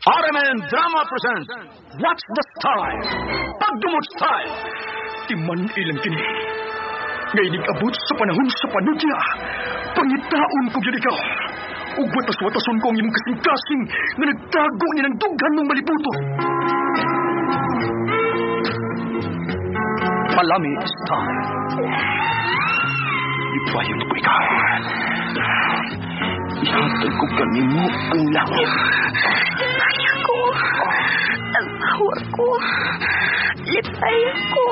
RMN Drama presents What's the Style? Pagdumot Style! Timan ilang kini. Ngayon abot sa panahon sa panudya. Pangitaon ko gyud ikaw. Ug watas-watason ko ang imong kasing-kasing nga nagtago ni ng dughan mong malibuto. Palami Style. Ipayon ko ikaw. Ihatag ko kanimo ang langit. Lipay ako. Tagpawa ko. Lipay ako.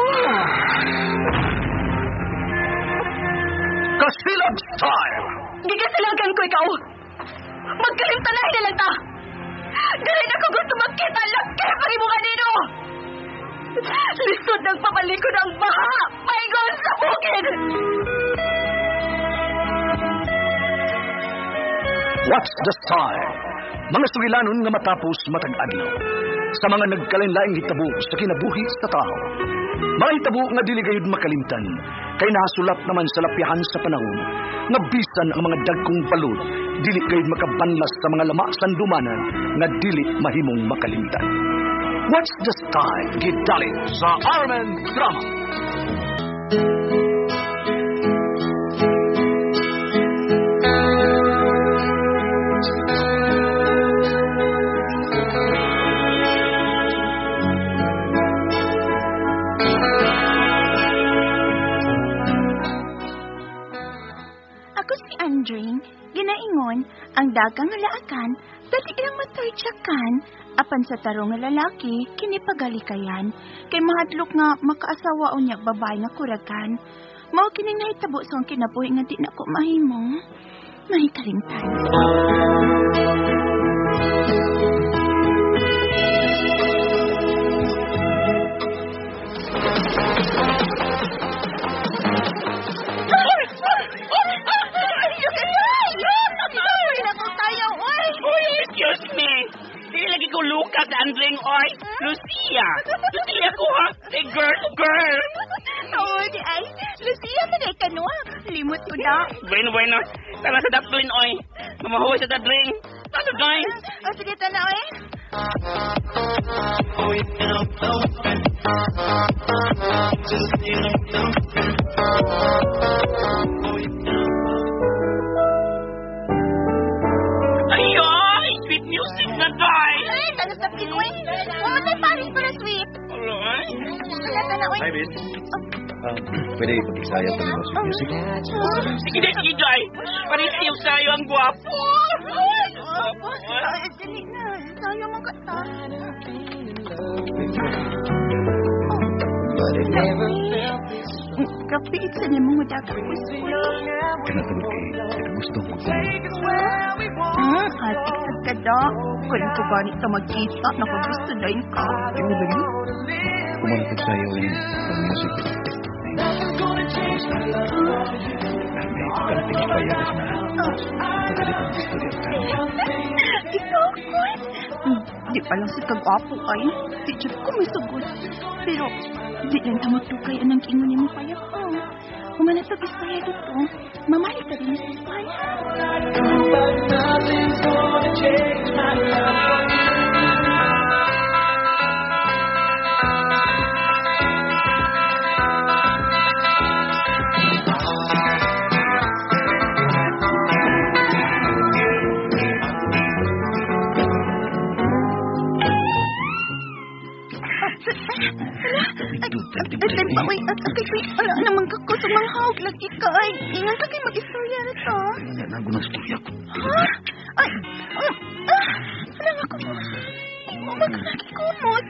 Kasilab Style! Gigasilagan ko ikaw. Magkalimtanahin na lang ta. Dili na ko gusto magkita laki pag imo kanino. Lisod ng papalikod ang baha. Paingon sa bukid. What's the Style? Mga sugilanon nga matapos matag adlaw. Sa mga nagkalain-laing hitabo sa kinabuhi sa tao. Mga hitabo nga dili gayud makalimtan, kay nahasulat naman sa lapyahan sa panahon, nga bisan ang mga dagkong balod, dili gayud makabanlas sa mga lama sandumanan nga dili mahimong makalimtan. What's the Style? Gidali sa RMN Drama. Ako si Andring, ginaingon, ang dagang nga laakan, dali ilang matortsakan, apan sa tarong nga lalaki, kini pagalikayan, kay mahadlok nga makaasawa o niya babae nga kuragan. Mao kini nahitabo sa akong kinabuhi nga di na ko mahimong mahikalimtan. Uy, excuse me. Dili lagi ko Lucas, Andring, oy. Lucia. Lucia ko, ha? Hey, girl, girl. Oo, di ay. Lucia, manay ka no. Limot ko na. Bueno, bueno. Tara sa daplin, oy. Mamahuwi sa dadling. Tara, day. O, sige, tanaw eh. Ay, ay, sweet music na, day. Ay, tanas na ko eh. Umatay paris para sweet. Alright. Wala, tanaw eh. Hi, miss. Pwede ipag-isaya pa nila sa music? Sige, day, sige, day. Parisiw sa'yo ang gwapo. Ay, dali na. Sayo man ka ta. Kapi, sa ni mo daga ko Kanatulog kay gusto mo. Atik sa kada. Kung ko gani ka magkita, nakagusto din ka. Tingnan lagi. Kumanatag sa'yo eh, ang music. May karating ipayagas na. Pagkalit ang istorya sa amin. Ikaw, Kun. Di pa lang sa kag-apo ay. Di dyan ko may sagot. Pero, di lang ta magtukay anang ingon ni mo payag ko. Humanatag istorya dito. Mamali ka rin sa Espanya. Ay, pa, uy, at akay, uy, wala naman ka ko sa mga hawk lagi ka, ay, ingat ka kay mag-istorya na to. Wala na ako ng istorya ko. Ha? Ay, wala nga ko. Umagalagi kumot.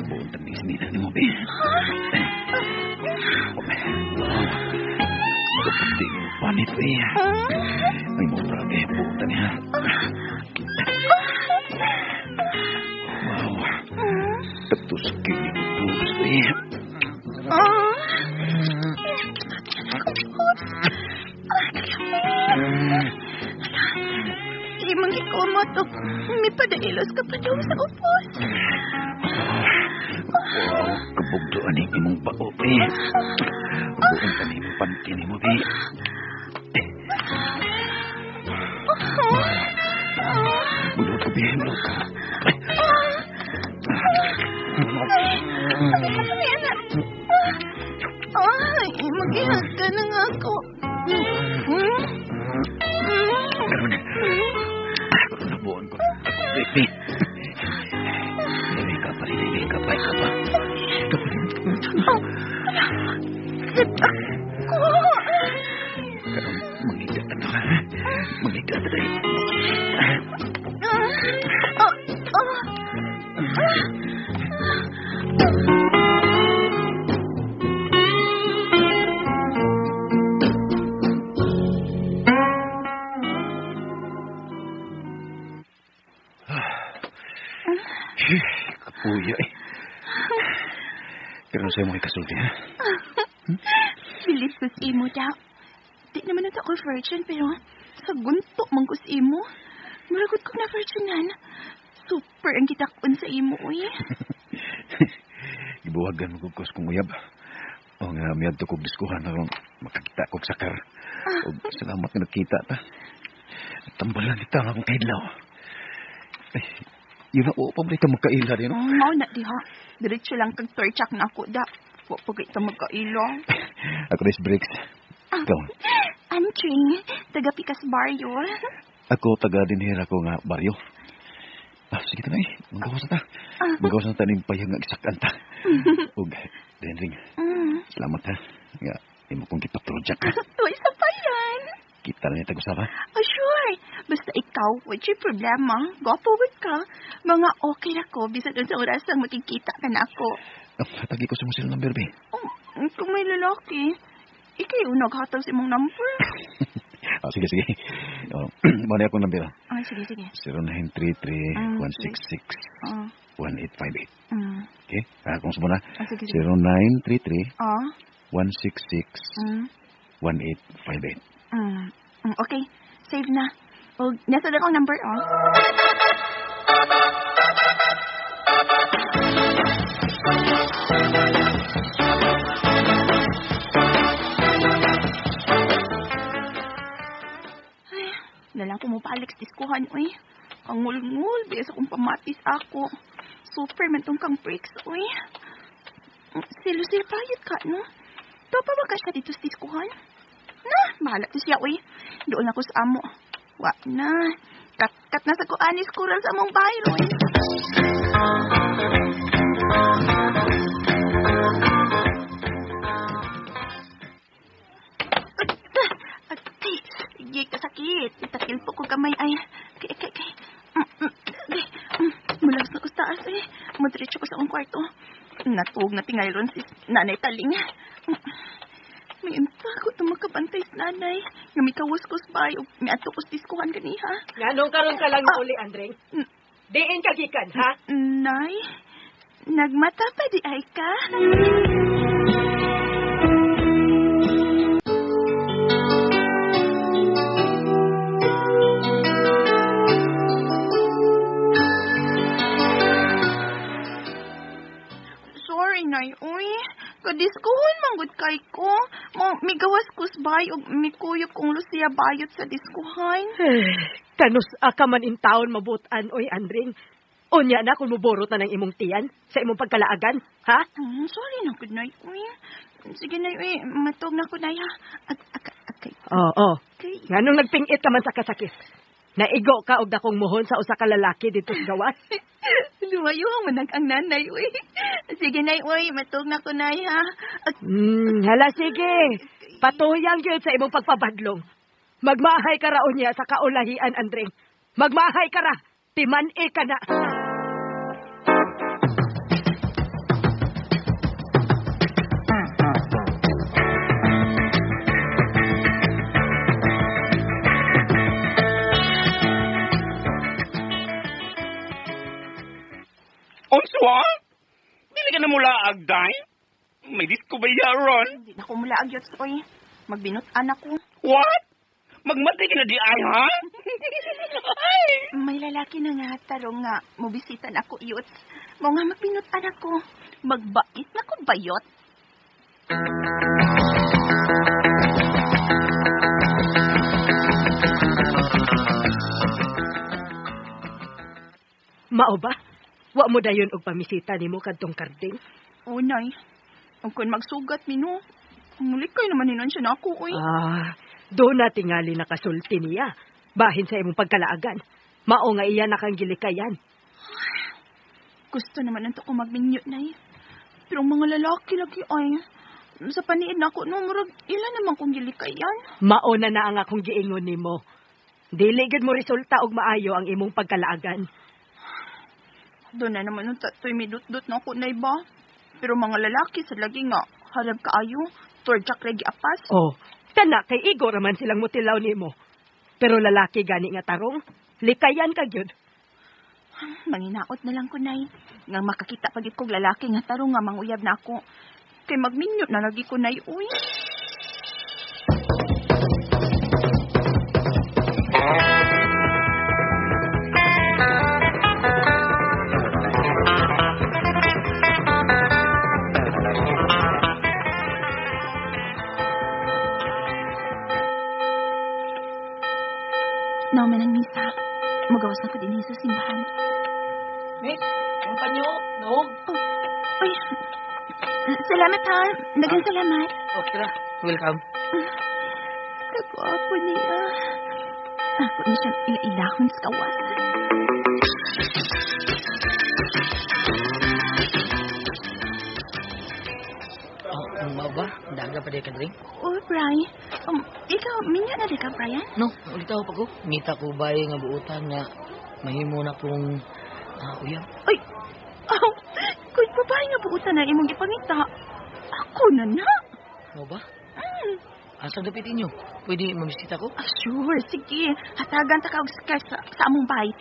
Buong tabis nila ni mo, be. Ha? Di mo panit, be. Ay mo, grabe. Buong tani, ha? Wow. Tapos kini ko, be. Ah. Imang ikumot o may padailos ka pa daw sa upos. Wow, kabugdo aning imong bao, be. Buong tani imong panty ni mo, be. Bulot ko, be. Bulot. na nga ako. Karon. Nabuon ko. Baby. Dili ka pa, dili ka pa, ka pa. Karon, mangita ka na. Mangita ka na. Kapuya eh. Pero sa'yo mga ikasulti, ha? Bilis ko sa imo, da. Di naman na ako virgin, pero sa gunto man ko sa imo. Muragot ko na virginan. Super ang kitakon sa imo, uy. Ibuwagan mo kong kung uyab. O nga, miyadto kong diskuhan na makakita kong sakar. O salamat nga nagkita ta. Tambalan kita nga akong kaidlaw. Ay, yun na, oo, pabalik ka magkaila din, no? Mao na diha. Diretso lang kag torchak na ako, da. Wa pa kita magkaila. Ako rin breaks. Ikaw? Antring, taga Pikas Barrio. Ako, taga dinhira ko nga baryo. Ah, sige ta na eh. Magawas na ta. Magawas na ta ning payag nga isakan ta. Ug, Dendring, salamat ha. Nga, imo kong gipatrojak ha. Uy, sa pa yan. Kita na niya tag-usap ha. Oh, sure. Basta ikaw, what's your problema? Gwapo ka. Mga okay na ko. Bisan dun sa oras ang makikita ka na ako. Tagi ko sa mong sila number, be. Oh, kung may lalaki, ikaw yung naghatag sa imong number. Ah, sige, sige. Oh, muna akong number. Ah, sige, sige. 0933-166-1858. Mm. Okay? Ah, kung sumuna. Ah, sige, sige. 0933-166-1858. Ah. Okay. Save na. O, nasa na akong number, oh. Ay, nalang pumupalik sa diskuhan, uy. Kangul-ngul, biasa kong pamatis ako. Super man tong kang breaks, uy. Si Lucille payot ka, no? Topa ba ka siya dito sa diskuhan? Na, bahala to siya, uy. Doon ako sa amo. Wa na. Kat-kat na sa kuanis kural sa among bahay, Roy. Ay, sige, kasakit. Itakil po ko kamay ay. Kay, kay, kay. Mulaos na ko sa taas, eh. Madiretso ko sa akong kwarto. Natuog na tingay ron si Nanay Taling. May impako ito makabantay sa nanay. Nga may kawas ko sa bahay o may ato ko sa diskuhan kaniha. Nganong karon ka lang uli, Andring? Diin ka gikan, ha? Nay, nagmata pa di ay ka? Sorry, Nay. Uy, kadiskuhon manggod kay ko. Migawas ko sa bahay o mikuyog kong Lucia bayot sa diskuhan. Kanus ka man in taon mabutan, oy, Andring. Unya na kung muborot na ng imong tiyan sa imong pagkalaagan, ha? Sorry na, good night, uy. Sige na, uy. Matog na ko na, ha? Akay. Oo. Nganong nagpingit ka man sa kasakit? Naigo ka og dakong muhon sa usa ka lalaki dito sa gawas? Lumayo ang manag ang nanay, uy. Sige, nay, uy. Matog na ko, nay, ha? Hala, sige. Patuyang yun sa imong pagpabadlong. Magmahay ka raon niya sa kaulahian, Andring. Magmahay ka ra. Timan-i ka na. Unsa? Dili ka na mula agday? May disco ba yaron? Hindi na ko mula agyot, oy. Magbinot-an ako. What? Magmatay ka na di ay, ha? May lalaki na nga, tarong nga, mubisitan ako, yots. Mo nga magbinot-an ako. Magbait na ko bayot. Mao ba? Wa mo dayon og pamisita nimo kadtong karding? Unay. Ug kun magsugat mino, Mulikay naman hinon siya na ako, uy. Ah, doon na tingali nakasulti niya. Bahin sa imong pagkalaagan. Mao nga iya nakang gilikayan. Gusto naman nanto ko magminyo, Nay. Pero ang mga lalaki lagi ay, sa paniid na ako, no, murag, ila naman kong gilikayan. Mao na na ang akong giingon nimo. Dili gid mo resulta og maayo ang imong pagkalaagan. Doon na naman nung tatoy midut-dut na ako, Nay ba? Pero mga lalaki sa lagi nga, harap kaayo, torjak lagi apas. Oh, kana kay igo raman silang mutilaw nimo. Pero lalaki gani nga tarong, likayan ka gyud. Manginaot na lang ko, Nay. Nga makakita pagit kog lalaki nga tarong nga manguyab na ako. Kay magminyo na lagi ko, Nay, uy. Nauman ang misa. Magawas na ko din sa simbahan. Miss, ang panyo, nahog. Oh, uy, salamat ha. Daghang salamat. Okay ra. Welcome. Kagwapo niya. Ako niya siyang ila-ilahon sa kawas. Oh, mao ba? Daga pa di ka drink? Oh, Brian. Ikaw, minyo na di ka, Brian? No, ulit ako pa ko. Ngita ko bay nga buutan nga mahimo na kong uyab. Ay, oh, kung babae nga buutan na imong gipangita, ako na na. Mao ba? Asa dapit inyo? Pwede mamisita ko? Ah, sure, sige. Hatagan ta ka og sketch sa among bay.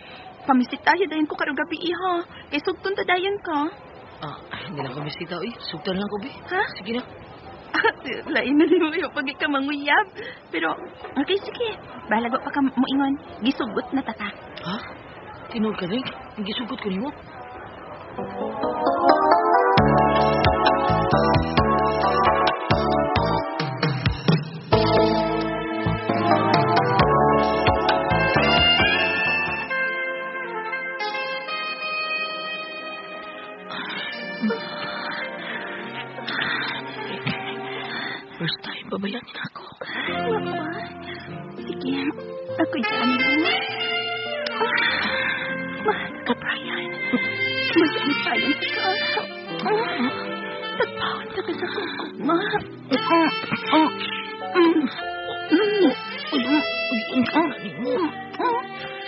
Pamisita dayon ko karong gabi iha. Kay sugton ta dayon ka. Ah, hindi lang ko misita oy. Sugtan lang ko bi. Ha? Sige na. Lain na nimo yung pag ka manguyab. Pero, okay, sige. Bahala pa ka moingon. Gisugot na ta ka. Ha? Tinuod ka rin? Gisugot ko nimo? First time, babayanin ako. Sige, ako dyan mo. Mahal ka, Brian. Masalit ka. Tagpahon ka sa kukugma.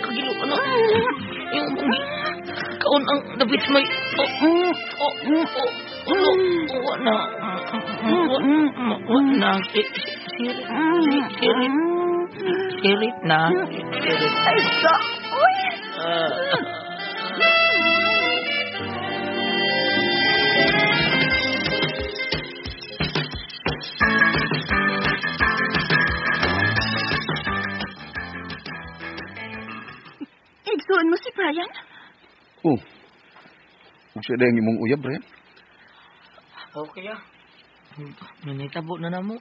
Kagilo ka na. Yung kaon ang dapit may... Oh, na. Na. Sirit. Sirit na. Sirit. Ay, sa... Uy! Igsuon mo si Brian? Oh. Ug siya dayang imong uyab, Brian? Okay ah. Nanitabo na namo.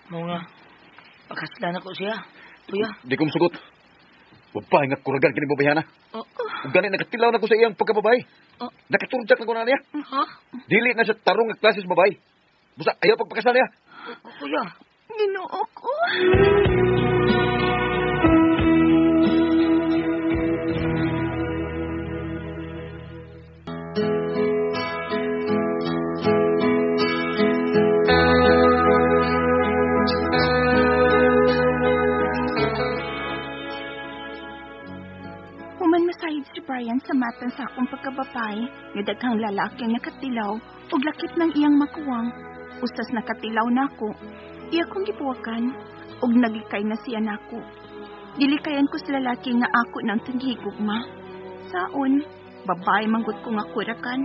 Mga pakaslan ako siya. Kuya. Di ko musugot. Babae nga kuragan kini babayhana. Oh. Ug gani nakatilaw na ko sa iyang pagkababae. Oh. Nakaturjak na ko na niya. Ha? Dili na siya tarong nga klase sa babae. Busa ayaw pagpakasal niya. Kuya. Ginoo ko. Si Brian sa matan sa akong pagkababay, nga daghang lalaki nakatilaw ug lakip ng iyang makuwang. Usas nakatilaw nako, iya kong gibuwakan ug naglikay na siya nako. Gilikayan ko sa lalaki nga ako nang tanghigugma. Saon, babae manggut ko nga kurakan.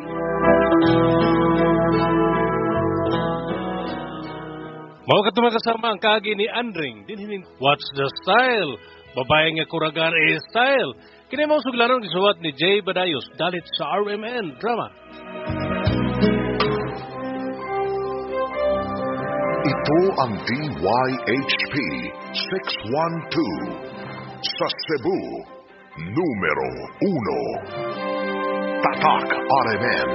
Mao ka kasama ang kaagi ni Andring dinhining What's the Style? Babae nga kuragan is style. Kini mao suglanon gisuwat ni Jay Badayos dalit sa RMN Drama. Ito ang DYHP 612 sa Cebu, numero 1. Tatak RMN.